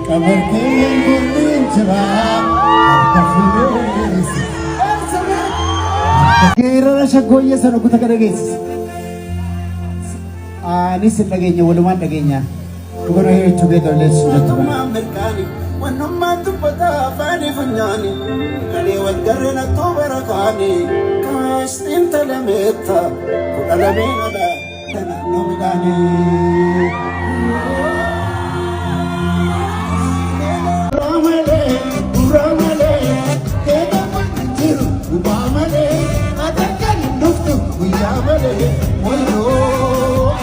Qabarkeen bunni jira harka fuudhees. Geerara shaggooyyee sana kuta kana geessise. Anis hin dhageenya, walumaan dhageenya. We're gonna hear it together, ladies and gentlemen. Wannummaan mirkaani, wannummaan dubbata afaanii funyaani, kalee wal garreen attoo bara kaani, kaastiin talameetta, 12n ala, Naannoo midhaanii. Malee, gurraa malee, keeka jiru gubaa malee, atakkan hin dhuftu guyyaa malee, wayyoo.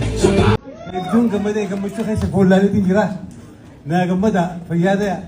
Hedduun gammadee gammachuu keessa boollaaniitiin jira. Naa gammada, fayyaa ta'aa.